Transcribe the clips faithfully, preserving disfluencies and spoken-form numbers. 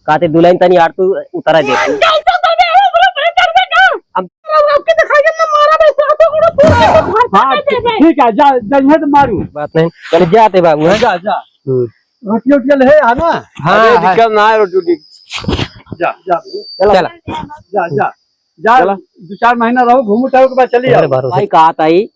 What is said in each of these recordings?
कहते दुलहिन तनी यार तू उतरा दे। कैसे तो दे, वो बोलो, मैं कर दे का? अब आपके दिखाई ना मारा, मैं साथ में उड़ो, तू तो घर हाँ, पे दे दे। ठीक है, जा, जइहे तो मारू। बात नहीं, चल जाते बाबू, हैं? जा, जा। हम्म। रोटी, रोटी ले है ना? हाँ, अरे, हाँ। दिक्कत ना है, रोटी, रोटी। जा, जा, चला। चला। जा, जा। जा, चला। दो चार महीना रहो, घूमो टहलो के बाद चली अरे जाओ। बारो भाई, कहा ताई,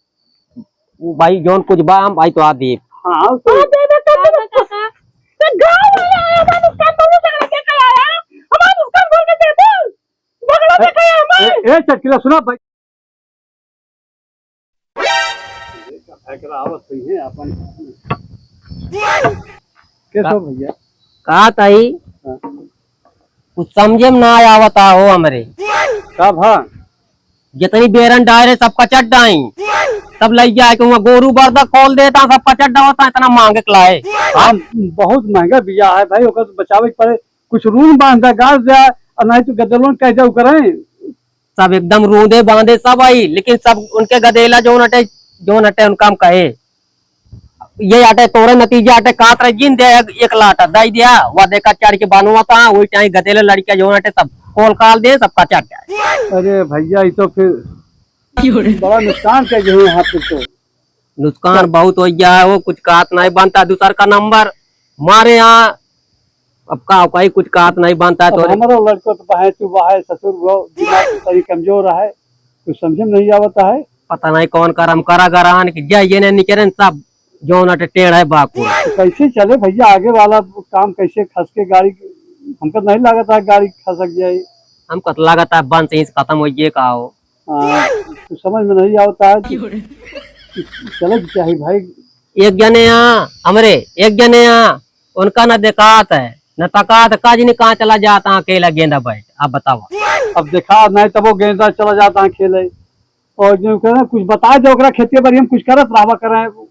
वो भाई जौन कुछ बा, हम भाई तो आ देब। हाँ, तो हाँ, दे दे, तो, तो, तो, तो गाँव वाला आया, मानुस का तो वो झगड़ा के आया, हमारे उसका बोल के दे दे, झगड़ा के आया हमारे। ए, ए, चटकीला, सुना भाई। एकरा आवत सही है अपन। कैसे हो भैया? का ताई? हाँ। कुछ समझे में ना आवता हो हमरे। का भा? जितनी बेरन डायरे सब कचट डाई, सब लइ जाए के वहाँ गोरू बरदा खोल देता, सब कचट डावता, इतना मांगे के लाए। हाँ, बहुत महंगा बिया है भाई, ओकर तो बचावे के पड़े। कुछ रून बांध दे, गाड़ दे, और नहीं तो गदलोन कह दे करें। सब एकदम रूंदे बांधे सब आई, लेकिन सब उनके गदेला जौन हटे, जौन हटे उनका हम कहे। ये आटे तोरे नतीजा आटे कात रह जिन दे एक, एक लाटा दई दिया, वह देखा चढ़ के बानुआ था, वही टाइम गदेले लड़के जौन हटे सब कोल काल दे, सब कचट जाए। अरे भैया, ये तो फिर बड़ा नुकसान कर गए हैं यहाँ पे तो। नुकसान बहुत हो गया है, वो कुछ कात नहीं बनता, दूसर का नंबर मारे यहाँ। अब का, कहीं कुछ कात नहीं बनता है अब तो। हमारो लड़को तो बहे तू बहे ससुर वो दिमाग से तनी कमजोर है, कुछ समझे में नहीं आवता है। पता नहीं कौन करम करा गरान कि जय ये ने निकरन सब जौन अटे टेढ़ है बाकुल। तो कैसे चले भैया आगे वाला काम, कैसे खस के गाड़ी, हमको नहीं लागत है गाड़ी खसक जाए। हमको तो लागत है बंद से ही खत्म हो ये का हो। हाँ, तो समझ में नहीं आवता है कि चले के चाही भाई। एक जने यहाँ हमरे, एक जने यहाँ उनका न देखात है, न तकात, का जने कहाँ चला जाता है अकेला गेंदा बैठ, आप बतावा। अब देखा नहीं तब वो गेंदा चला जाता है खेले। और जो कहना कुछ बता दे ओकरा खेतिया बारी हम कुछ करत रहवा करें,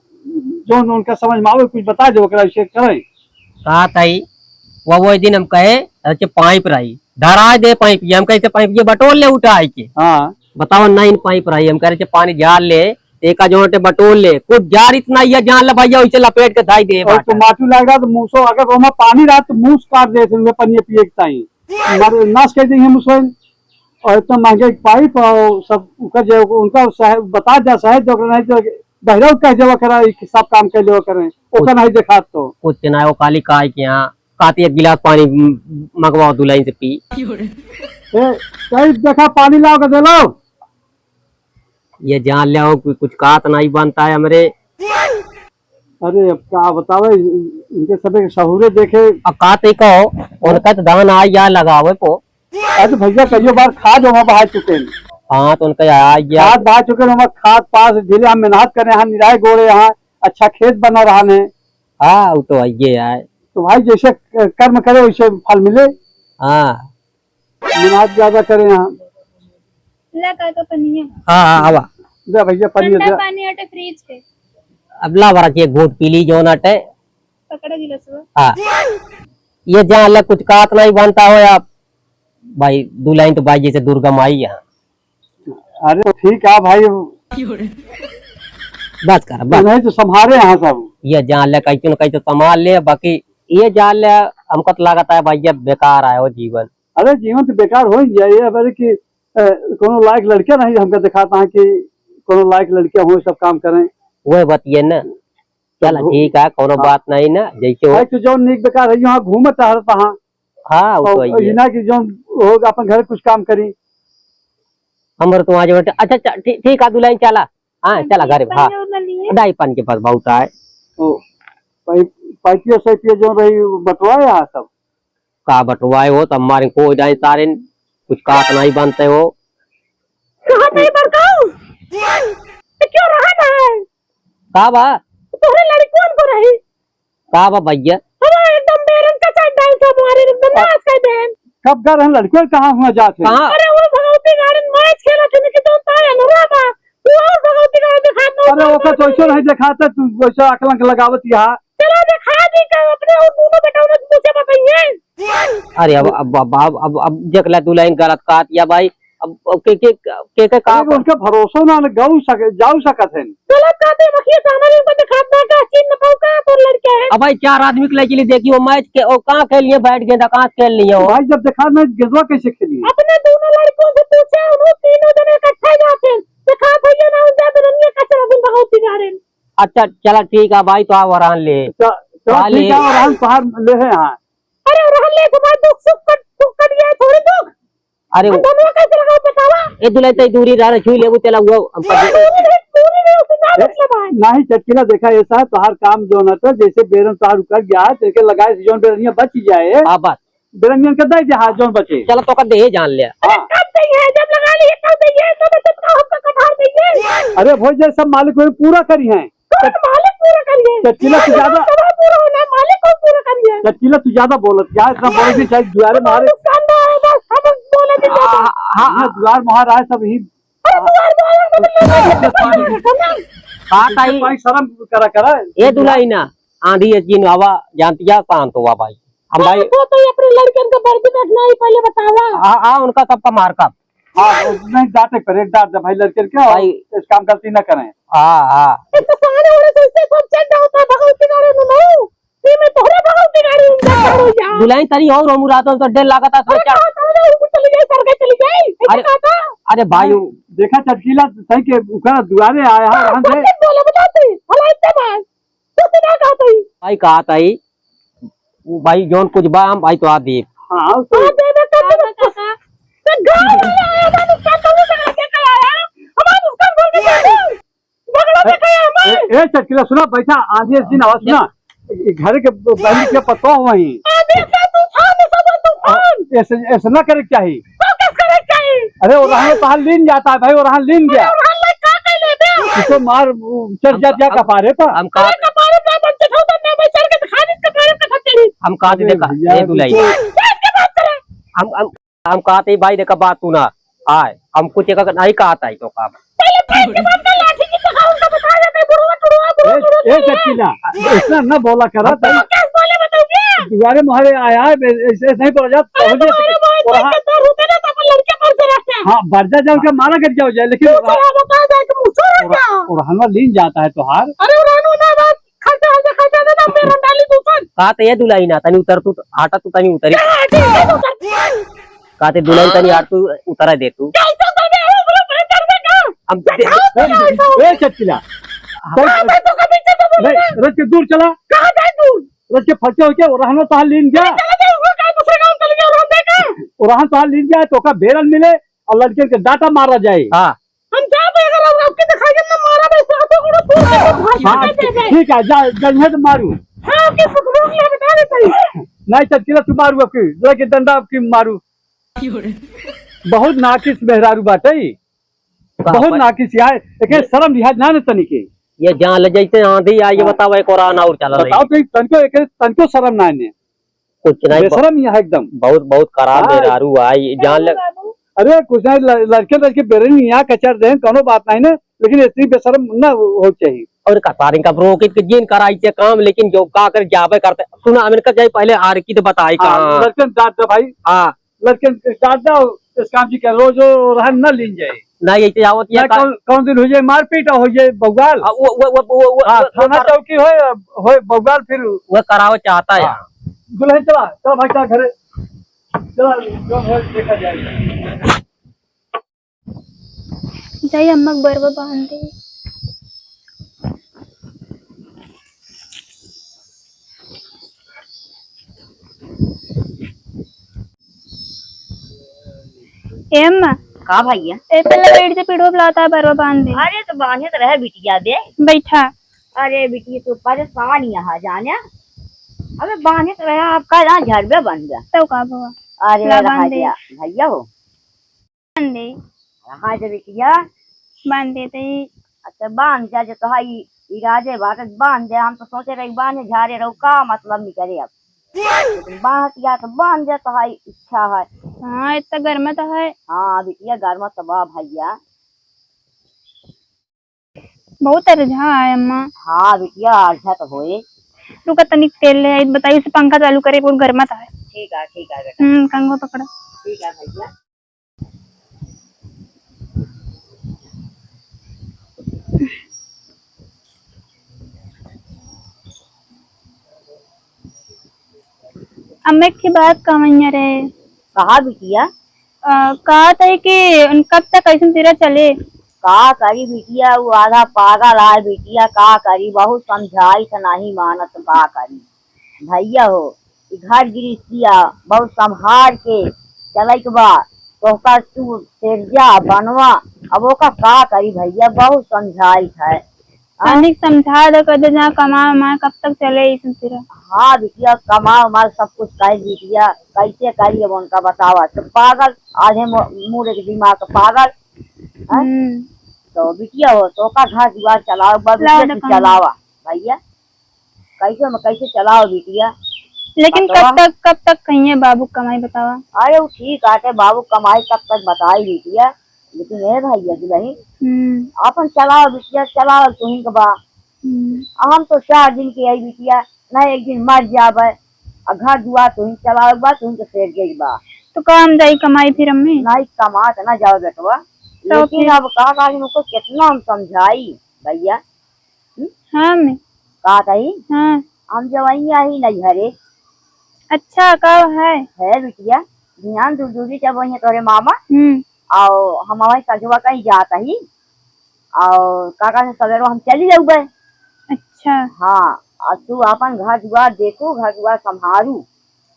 जो उनका समझ में आवे कुछ बता दे ओकरा ऐसे करें। का ताई, वो, वो दिन हम कहे, अच्छा पाइप रही, धरा दे पाइप, ये हम कहे, "इसे पाइप ये बटोर ले उठा आई के।" हाँ। बताओ, नहीं पाइप रही, हम कहे, "अच्छा पानी झार ले, एका जोटे बटोर ले।" कुछ झार इतना ही है, जान ले भैया, उसे लपेट के धाई दे और बाटा। तो माटी लग रहा तो मूसो, अगर ओमा पानी रहा तो मूस काट दे, उनमें पनिया पिए के ताई। मारे नाश कर देंगे मूसो। और इतना महंगे पाइप और सब उकर जाए, उनका सह-, बता जा, सहज दे, नहीं तो बहिरौ कह देवा करा, ई सब काम कर लेवा करें, ओकर कुछ नहीं देखात तो। कुछ ना, वो खाली काय के यहाँ, कहती एक गिलास पानी म-, मंगवाओ दुलहिन से पी। ए, कहीं देखा पानी लाओ के दे लो। ये जान ले हो कि कुछ कात नहीं बनता है हमरे। अरे, अब का बतावे, इनके सबे के सहूरे देखे। अब का तई कहो, उनका तो धान आ या लगावे को। अरे भैया, कइयो बार खाद वहाँ बहा चुके हैं। हाँ, तो उनका आ गया। खाद बहा चुके हैं, वहाँ खाद पास ढीले हम मेहनत करे, यहाँ निराए गोड़े, यहाँ अच्छा खेत बना रहा है। हाँ, वो तो आइए आए। तो भाई, जैसे क-, कर्म करे, वैसे फल मिले। हाँ। मेहनत ज्यादा करे यहाँ। ला काका पनिया। हाँ, हाँ, आवा। दे भैया, पनिया ठंडा दे। पानी हटे फ्रिज के। अब ला बरा के घूट पी ली, जौन हटे। पकड़ा गिलासवा। हाँ। ये जान ले, कुछ कात नहीं बनता हो आप। भाई, दुलहिन तो भाई जैसे दुर्गा माई है। अरे, ठीक है भाई। बस कर, बस। नहीं तो संभारे यहाँ सब। ये जान ले, कैसे न कैसे संभाल ले, बाकी ये जान ले, हमको तो लगता है भाई, ये बेकार है वो जीवन। अरे, जीवन तो बेकार हो ही गया। ये अब अरे कि, अ, कोनो लायक लड़का नहीं हमको दिखाता है कि कोनो लायक लड़का हो, सब काम करें। वही बात ये ना। चला, तो ठीक है, कोनो हाँ। बात नहीं ना, जैसे हो। भाई, तू जो नीक बेकार है, यहाँ घूमत टहलत हाँ। हाँ, वो तो और है। इना की जो हो, अपन घर कुछ काम करी। हमर तो आज बेटा, अच्छा, अच्छा, ठीक, ठीक है, दुलहिन, चला। हाँ, हाँ, चला, ठीक, घर, हाँ। पानी और ना लिए? दाई पानी के पास बहुत आए। तो पाइप, पाइपिया साइपिया जो रही, बटवाए यहाँ सब? का बटवाए हो, सब मारे को जाए सारे, कुछ कात नहीं बनते हो। कहाँ नहीं बड़काऊ? ये क्यों रहा ना है? का बा? तोहरे लड़कियन को रही। का बा भैया? हमारे एकदम बेरन का चड्डा है, सब हमारे एकदम नाश कर देन। कब घर हैं लड़कियों, कहाँ हुआ जात है? कहाँ? अरे वो भगवती गार्डन मैच खेला थे, कि तो तारे नुरा बा। वो और भगवती गार्डन दिखा दो। अरे ओका तो ऐसे नहीं दिखाता, तू वैसे आकलन के लगावत यहाँ। चलो दिखा दी का अपने और दोनों बेटा उन्हें मुझे बताइए। अरे अब, अब, अब, अब, अब, अब देख ले दुलहिन गलत कहत या भाई, अब, अब के, के, के, के का अरे, उनके भरोसो ना, ना गऊ सके, जाऊ सकत है। गलत कहते हैं, बखिए सामने उनको दिखात ना का, चिन्ह पाऊ का, तोर लड़के हैं। अब भाई, चार आदमी के लइके लिए देखियो मैच के, ओ कहाँ खेल लिए, बैठ गेंदा कहाँ खेल लिए हो? भाई, जब देखा मैच, गेंदवा कैसे खेली? अपने दोनों लड़कों से पूछे, उन्होंने तीनों जने इकट्ठा जाते हैं। देखा भैया ना, उनका दुल्हनिया कचरा दिन भगवती जा रहे हैं। अच्छा, चला ठीक है भाई, तो आओ रहन ले। च-, चलो खा ठीक ले। है, रहन पहाड़ ले है यहाँ। अरे रहन ले, तुम्हारे दुख सुख कट, दुख कट गया है, थोड़ी दुख। अरे हम वो दोनों कैसे लगाओ बतावा? ए दुल्हन तई दूरी रह, छुई लेबू, चला हुआ, हम ये कर दूरी नहीं, दूरी नहीं, उससे क्या ए, मतलब है? नहीं चटकीला, देखा ऐसा है, तोहार काम जो न तो जैसे बेरन तोहार उकर गया है, तेरे के लगाए से जौन बेरनिया बच जाए। हाँ, बस। बेरनियन के दे दे, हाँ, जौन बचे। चलो, तो का दे जान ले। अरे हाँ। कब दे है? जब लगा लिए, तब दे है, तब तो का हमको कबाड़ दे है। अरे भोज जाए, सब मालिक वही पूरा करी हैं। कौन मालिक पूरा करिए? चटकीला तू ज्यादा कौन पूरा होना है? मालिक कौन पूरा करिए? चटकीला तू ज्यादा बोलत, क्या इतना बोलत नहीं चाहिए, दुआरे हमारे मारे। नुकसान ना है, बस हम बोले नहीं हाँ, जाते। हाँ, हाँ। दुआर मार रहा है सब ही। अरे दुआर मार रहा है, मतलब, बात आई। भाई शर्म करा, करा। ए दुल्हनिया, आंधी है जिन हवा, जानती है, शांत हुआ भाई। हम भाई हाँ, तो, तो ये अपने लड़कन के वर्दी देखना ही पहले बतावा। हाँ, हाँ, उनका सबका मार का। हाँ, नहीं, डांटे पर एक डांट दे भाई, लड़के के, और भाई। इस काम गलती ना करें। हाँ, हाँ। एक तो सारे ओड़े से इससे सब चल जाओ, तो भगवती गाड़ी में लो। ये मैं तोहरे भगवती गाड़ी में जा रहा हूँ यार। दुल्हन तनी और हम रात तो डेढ़ लाख था, अरे सोचा। कहाँ तो ना, ऊपर चली जाए, सरगे चली जाए। ऐसे अरे, कहा था? अरे भाई, हाँ। वो देखा चटकीला सही के उकरा दुआरे आया है, हाँ, वहाँ से। बोले, बोले, बताते। भला इतने बार। तू तो ना कहता ही। भाई कहता ही, वो भाई जौन कुछ बा हम भाई तो आ दीप। हाँ, तो हाँ, दे दे, कर दे, कर दे। तो गाँव वाला आया, हमारे नुकसान तो नहीं लगा के आया। हमारे नुकसान बोल के दे दे। झगड़ा ए, देखाया हमारे। ए, ए, चटकीला सुना, बैठा, आंधी इस दिन आवाज सुना। ये घर के बहन के पतो वहीं। आंधी का तूफान, सब तूफान। ऐसे, ऐसे ना करे के चाही। तो कस करे के चाही? अरे, वो रहन तो हाल लीन जाता है भाई, वो रहन लीन गया। अरे, वो रहन ले का कर ले बे? इसको मार, वो चढ़ हम, जात या हम, कपारे पर। हम का अरे, कपारे पर बन के ठोकर ना, मैं चढ़ के दिखा दे, कपारे पर चढ़ी। हम का दे अरे देखा, भैया, ये दुलाई। तो बैठ के बात करें। हम, हम, हम कहते ही भाई देखा बात तू ना आए, हम कुछ एक नहीं कहता है तो काम। पहले बैठ के बात कर, लाठी की दिखा, उनका बता देते, बुढ़वा, बुढ़वा, बुढ़वा, ए, बुढ़वा ए, चढ़िया। चटकीला, इतना ना बोला करा, हम तो भाई। कैसे बोले बताओ क्या? दुआरे मुहारे आया है, ऐसे, ऐसे नहीं बोला जाता, अरे पहले से तुम्हारे भाई और हाँ, देख के तो रुके ना, तो अपन लड़के पर से रखते हैं। हाँ, बरजा जाओ, क्या मारा कर जाओ जाए, लेकिन तू और, चला बता जाए कि मुँह चोर है और, क्या? और हलवा लीन जाता है तोहार। अरे, और हलवा ना बात, खर्चा, खर्चा, खर्चा ना, ना, मेरा डाली तू कर। का तो ये दुलाई ना, तनी उतर तू, हटा तू, तनी उतरी। क्या हटी, क्या उतर? का ते दुलाई तनी यार, तू उतरा दे तू। क्या उतर दे? वो बोलो, बड़े कर दे का? हम दे, दिखाओ तो क्या ऐसा हो? ए, चटकीला। कहाँ जाए तो कभी चल तो बोलो नहीं, ना। रच के दूर चला। कहाँ जाए दूर? रच के फंसे हो क्या? और रहना तो हाल लीन गया। चला जाए, वो कहाँ दूसरे गाँव चले गए, और हम देखे। और रहना तो हाल लीन गया, तो का बेरन मिले और लड़के के डाटा मारा जाए। हाँ। हम जाबे अगर हम आपके दिखाई ना मारा बे, सातों गुरु तू के तो भाग हाँ, जाए, जाए, जाए। ठीक है, जा, जंगत मारू। हाँ, ओके, सुख भोग ले, बता देते हैं। नहीं, चटकीला तू मारू आपकी, लड़के डंडा आपकी मारू। बहुत नाकिस मेहरारू बाटे ई। कहाँ बहुत पर? नाकिस यार, एके ये शर्म लिहाज ना न तनिके। ये जान ले जैसे आंधी आई, ये हाँ। बताओ, एक और आना और चला बताओ नहीं। तो, तनिको, एके तनिको शर्म ना ने। कुछ नहीं, बेशरम यहाँ एकदम। बहुत, बहुत खराब हाँ। मेहरारू आई, जान ले। अरे कुछ नहीं, ल-, लड़के, लड़के बेरन यहाँ कचर दें, कौनो बात नहीं ना, लेकिन इतनी बेशरम ना हो चाहिए। और कसारिन का रोकित के जिन कराई के काम, लेकिन जो का कर जाबे करते। सुना, हम इनका जाए पहले आर की तो बताई हाँ, कहाँ। लड़कन डांट दे भाई। हाँ। लड़कन डांट दो, इस काम जी के रोज वो रहन न लीन जाए। ना, ये तो आवत ये ना का कौन, कौन दिन हो जाए मारपीट, हो जाए बवाल। हाँ, वो, वो, वो, वो, वो, हाँ, वो, वो थाना कर- चौकी होए, होए बवाल फिर। वो करावे चाहता है। हाँ। दुल्हन चला, चला भाई, चला घरे। चला, जो है देखा जाएगा। जाई अम्मा के बरवा बांध दे। ए अम्मा। का भैया? ए पहले बैठ जा, पीढ़ो बुलाता है, बरवा बांध दे। अरे तो बांधे तो रहे बिटिया बे। बैठा। अरे बिटिया तू परेशान यहाँ जाने। अबे बांधे तो रहे, आपका यहाँ झरबे बन गया। तो का भवा? अरे ला रहा बांध दे। गया, भैया हो। बांध दे। हाँ जे बिटिया। बांध दे तई। अच्छा बांध जा, जे तोहार ई इरादे बा, तो बांध दे। हम तो सोचे रही बांधे झारे रहो, का मतलब निकले अब। लेकिन बांध दिया तो बांध दे, तोहार इच्छा है। हाँ, इतना गर्मा तो है। हाँ बिटिया, गर्मा तो बा भैया। बहुत अरझा है अम्मा। हाँ बिटिया, अरझा तो होए। रुका तनिक तेल ले आई, बताई उसे पंखा चालू करे, बहुत गर्मा तो है। ठीक है, ठीक है बेटा। हम्म, कंघो पकड़ा। ठीक है भैया। अम्मा, एक ठे बात कहवइया रहे। कहा बिटिया? अ, कहत है कि उन कब तक अइसन सिरा चले? का करी बिटिया, वो आधा पागल आय बिटिया, का करी, बहुत समझाई त नहीं मानत, का करी। भइया हो, ई घर गिरस्तिया बहुत संभार के चलइ के बा, तोहका तू सेरजा बनवा, अब ओका का करी भइया, बहुत समझाई है। हाँ? तनिक समझा दे, कह दे, जहाँ कमा उमा, कब तक चले ई सिलसिला? हाँ बिटिया, कमा उमा सब कुछ कहे बिटिया, कैसे करी अब उनका बतावा? तो पागल, आधे मु-, मुड़ के दिमाग पागल। हाँ? हम्म। तो बिटिया हो, तो का घर दुआर चलाओ, बस लाओ बिटिया ना तू कमा। चलावा भइया, कैसे में कैसे चलाओ बिटिया। लेकिन बतावा। कब तक, कब तक कहिए बाबू कमाई बतावा? अरे वो ठीक आटे, बाबू कमाई कब तक बताई बिटिया, लेकिन ए भइया दुलही, हम्म। आपन चलाओ बिटिया, चलाओ तुहिन के बा। हम्म। हम तो चार दिन के आई बिटिया, ना एक दिन मर जाबे, आ घर दुआर तुहिन चलावे के बा, तुहिन के सेठ गई बा। तो का हम जाई कमाई फिर अम्मी? नहीं कमात ना जाओ बेटवा, तो लेकिन फिर? अब का करी, उनको कितना हम समझाई भइया। हम्म? हाँ अम्मी। का कही? हाँ। हम जब आई आई नहीं घरे। अच्छा, का है? है बिटिया, ध्यान दू, दूरी जब वही तोरे मामा। हम्म। और हम वही सजवा कहीं जात ही। और काका से सवेरे हम चली जाऊबे। अच्छा। हाँ, और तू अपन घर दुआर देखू, घर दुआर संभारू।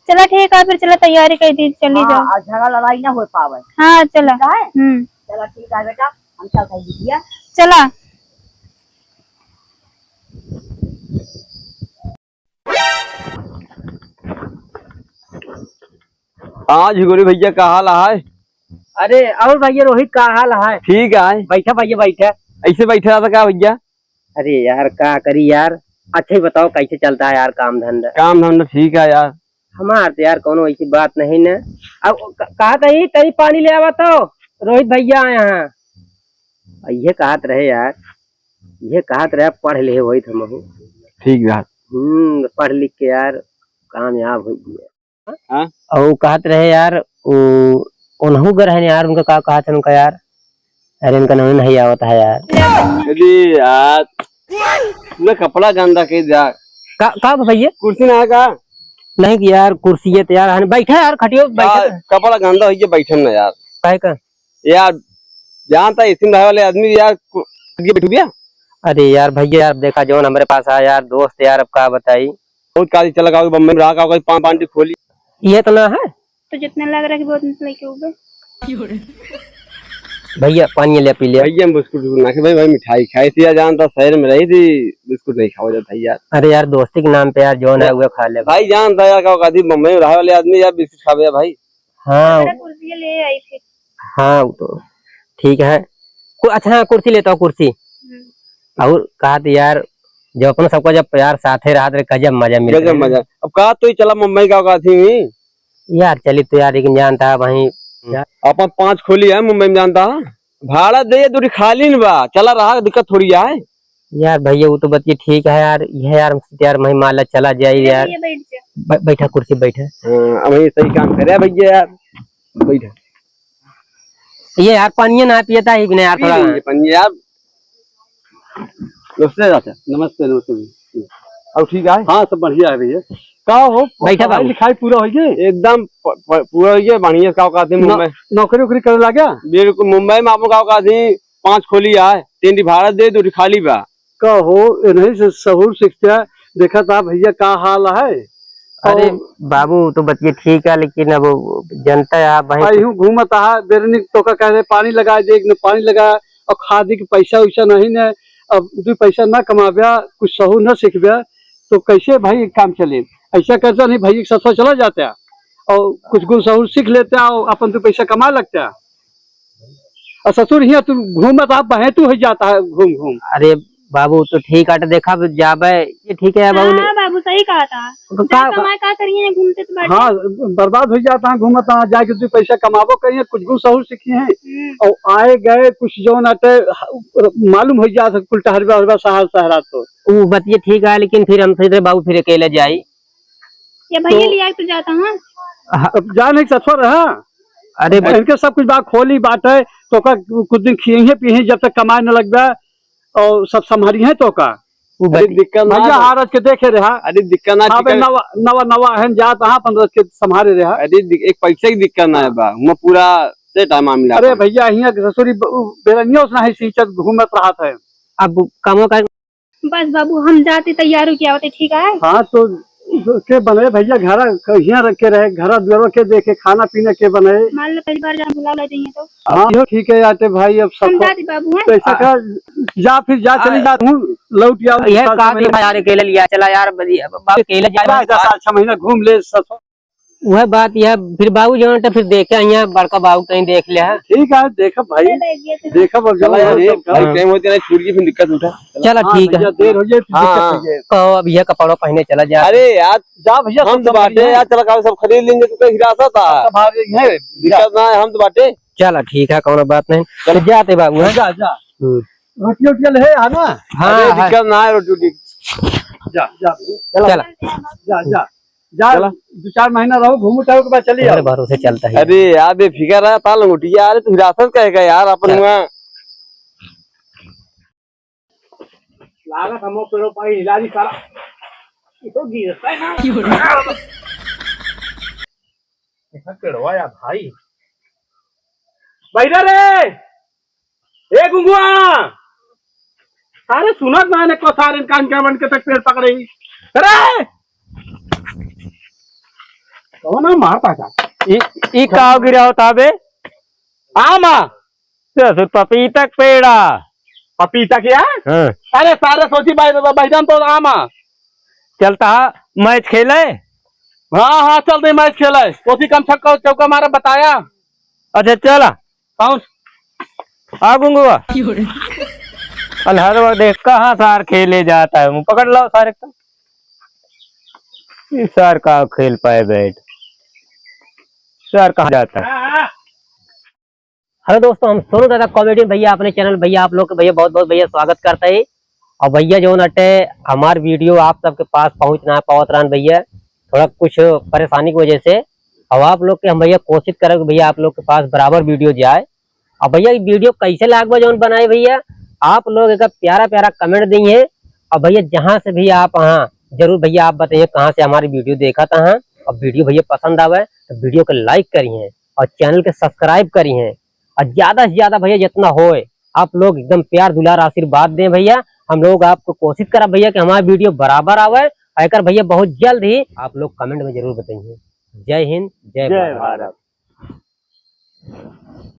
चला ठीक है, फिर चला तैयारी कर दी, चली हाँ, जाओ। और झगड़ा लड़ाई ना हो पावे। हाँ, चला। ठीक है? हम्म। चला ठीक है बेटा, हम चलत ही बिटिया। चला। हाँ झिगोरी भइया, का हाल है? अरे और भइया रोहित, का हाल है? ठीक है। बैठा भइया, बैठा। ऐसे बैठा रहा था का भइया? अरे यार, का करी यार, अच्छा ही बताओ, कैसे चलता है यार काम धंधा? काम धंधा ठीक है यार। हमार तो यार कोनो ऐसी बात नहीं न। अब क-, कहत ही, तनी पानी ले आवा तो, रोहित भइया आए हैं। अब ये कहत रहे यार, ये कहत रहे, पढ़ ले वही थमहू। ठीक बात। हम्म, पढ़ लिख के यार कामयाब हो गया। हाँ? और कहत रहे यार, उ, उनहू गर है यार, उनका का कहत है उनका यार? अरे, उनका नाम नहीं आवत है यार। अरे यार, पूरा कपड़ा गंदा कर दिया। का, का भइया? कुर्सी ना है का? नहीं यार, कुर्सी है तो यार, हन बैठा यार, खटियो बैठा। का, कपड़ा गंदा हो गया, बैठन ना यार। काहे का? यार, जानता है, इसी में रहे वाले आदमी यार, कु-, ये बैठ गया। अरे यार भइया, यार देखा जौन हमरे पास आया यार, दोस्त यार, अब का बताई। बहुत काली चला गया, बम्बई में रहा का, कोई पान, पान की खोली। ये तो ना है। तो जितने लाग रहा कि बहुत लेके उबे। भइया, पानी ले पी ले। भइया, हम बिस्कुट उस्कुट ना खाए भाई, भाई मिठाई खाई थी यार, जानता शहर में रही थी, बिस्कुट नहीं खावा जाता यार। अरे यार, दोस्ती के नाम पे यार, जौन है, वो खा ले। भाई जानता यार, का कहती बम्बई में रहे वाले आदमी यार, बिस्कुट खावे यार भाई। हाँ। जरा कुर्सी ले आई फिर। हाँ, वो तो ठीक है। कु-, अच्छा, हाँ, कुर्सी लेता हूँ, कुर्सी। हम्म। और कहा तो यार, जब अपना सबका जब यार साथे रहत रहे, गजब मजा मिलता गजब है। मजा। अब का तो ही चला मुंबई का, का थी हुई? यार, चली तो यार, लेकिन जानता है वहीं अपन पाँच खोली है मुंबई में, जानता है? भाड़ा दे, दूरी खाली न बा, चला रहा, दिक्कत थोड़ी है। यार भइया, वो तो बतिया ठीक है यार, ये यार, हमसे तो यार, मैं मान ला चला जाई ले यार। भइया, बैठ जा। ब-, बैठा कुर्सी, बैठा। हाँ, अब ये सही काम करे भइया यार, बैठा। ये यार, पानिया ना पियता ही कि नहीं यार, पी थोड़ा। लेंगे पानी यार। नमस्ते चाचा। नमस्ते, नमस्ते भइया। और ठीक है? हाँ, सब बढ़िया है भइया। का हो, बैठा पढ़ाई बाबू। लिखाई पूरा हो गई? एकदम प-, प-, पूरा हो गया, बढ़िया। का कहते हैं, नौ-, मुंबई नौकरी वोकरी करे लागा? बिल्कुल, मुंबई में आपको का कहते हैं, पाँच खोली आए, तीन ठी भाड़ा दे, दो ठी खाली बा। का हो, इन्हीं से सहूर सीखते हैं। देखा था भइया का हाल है। अरे और बाबू, तो बतिया ठीक है, लेकिन अब जनता है आप वहीं आई हूँ घूमत आहा, बेरनी तोका कह रहे पानी लगा दे, न पानी लगा, और खादी के पैसा वैसा नहीं न, अब दो पैसा ना कमाब्या, कुछ सहूर ना सीखब्या, तो कैसे भाई काम चले? ऐसा करता नहीं भाई, एक ससुर चला जाता है और कुछ गुण सहूर सीख लेता है और अपन दो पैसा कमा लगता है। और ससुर हियाँ तू घूमत, आप बहेतू हो जाता है घूम घूम। अरे बाबू, तो ठीक आटे, देखा अब जाबे, ये ठीक है बाबू ने। हाँ बाबू, सही कहा था। तो जा का कमाए, का करिए, घूमते तो बैठे। हाँ, बर्बाद हो जाता है घूमत, हाँ, जाके दो पैसा कमाबो करिए, कुछ गुण सहूर सीखिए हैं। हम्म। और आए गए कुछ जौन आटे, ह-, मालूम हो जाता है, कुल टहरबा हरबा शहर शहरा तो। वो बात ये ठीक है, लेकिन फिर हम सोच रहे बाबू फिर अकेले जाई। ये भैया तो लिया के तो जाता हूँ। हाँ। अब जा नहीं ससुर, हाँ। अरे अब इनके सब कुछ बात खोली बात है, तो का कुछ दिन खिए पिए जब तक कमाए न लगबा, और सब संभारी है तो का। वो अरे बत- दिक्कत ना भैया, बा। हारत के देखे रहा। अरे दिक्कत ना, हाँ, ठीक है। नवा, नवा, नवा है, जात हाँ, अपन रख के संभाले रहा। अरे दिक-, एक पैसे की दिक्कत ना है बा, हुआँ पूरा set है मामला अरे अपन। भैया, हियाँ के ससुरी ब-, उ बेरनिया उसना है, सींचत घूमत रहत है। अब कमो का बस बाबू, हम जाते तैयार हो के आवते, ठीक है? हाँ, तो के बने भैया, घरा कहिया रख के रहे, घरा दुआरा के देखे, खाना पीना के बने। मान लो पहली बार जहाँ बुला ला देंगे तो। हाँ, यो ठीक है, आते भाई, अब हम सब जाते बाबू, हैं? कैसा का, जा फिर जा, चली हाँ। जा, तू लौट आओ, यह सात का महीना। दिन यार, अकेले लिया चला यार, बदी-, अब बाबू अकेले जाए। जा, जा, सात छह महीना घूम ले, सब। वह बात यह, फिर बाबू जौन तो फिर देखे, यहाँ बड़का बाबू कहीं देख ले है। ठीक है, देखब भाई, देखब अब चला जौन यार, हो ये सब भाई, हाँ। टाइम होते ना, छूट गई, फिर दिक्कत उठा। चला, हाँ, ठीक है। भैया, देर हो जाए, फिर हाँ, दिक्कत हाँ। हो जाए। कहो, अब यह कपड़वा पहने चला जा। अरे यार, जा भैया, हम सब तो बाटे, समझिए। यार, चला, का सब खरीद लेंगे, तू कहीं हिरासत है। सब आ गए हैं। दिक्कत ना है, हम तो बाटे। चला, ठीक है, कौनो बात नहीं। चला। तो जाते बाबू, हैं? जा, जा। हम्म। रोटी, रोटी ले है ना? हाँ, अरे, हाँ। दिक्कत ना है, रोटी, रोटी। जा, जा, चला। चला। जा, जा। जा, चला। दो चार महीना रहो, घूमो, टहलो के बाद चली अरे, आओ। भरोसे चलता है। अरे यार, बेफिक्र रह, ता लंगोटिया, अरे तू हिरासत कहेगा यार, अपन चल। हुआ। लागत हमो पेड़ो पाई हिला दी सारा। ये तो गिरता है ना। देखा पेड़वा या भाई। बैठा रे। ए गुंगुआ, अरे सुनत ना ने को सारे कान के बन के तक पेड़ पकड़े ही। अरे कौन आ मारता का? ई, ई का गिरा होता बे? आमा। ससुर पपीता के पेड़ा। पपीता के यार? हाँ। अरे सारे सोची भाई, भाई जान तो आमा। चलता है मैच खेले? हाँ, हाँ, चलते मैच खेले। सोची कम छक्का चौका मारा बताया। अच्छा, चला। कौन? आ गुंगुआ। क्यों रे? अलहरवा देख, कहाँ सार खेले जाता है, मुँह पकड़ लो सारे का। ये सार का खेल पाए बैठ, सार कहाँ जाता है? हाँ, हाँ। हेलो दोस्तों, हम सोनू दादा कॉमेडी में भैया अपने चैनल भैया आप लोग के भैया बहुत बहुत भैया स्वागत करते हैं। और भैया जौन अटे हमार वीडियो आप सबके पास पहुँच ना पावत रहन भैया, थोड़ा कुछ परेशानी की वजह से। अब आप लोग के हम भैया कोशिश करब कि भैया आप लोग के पास बराबर वीडियो जाए। अब भैया ये वीडियो कैसे लाग बा जौन बनाए भैया, आप लोग एक प्यारा प्यारा कमेंट दी है। और भैया जहाँ से भी आप हाँ जरूर भैया आप बताइए कहाँ से हमारी वीडियो देखा था हाँ। और वीडियो भैया पसंद आवे तो वीडियो को लाइक करिए और चैनल के सब्सक्राइब करिए। और ज्यादा से ज्यादा भैया जितना होए आप लोग एकदम प्यार दुलार आशीर्वाद दें भैया। हम लोग आपको कोशिश करब भैया कि हमारा वीडियो बराबर आवे। और एकर भैया बहुत जल्द ही आप लोग कमेंट में जरूर बताइए। जय हिंद, जय जय भारत। भारत।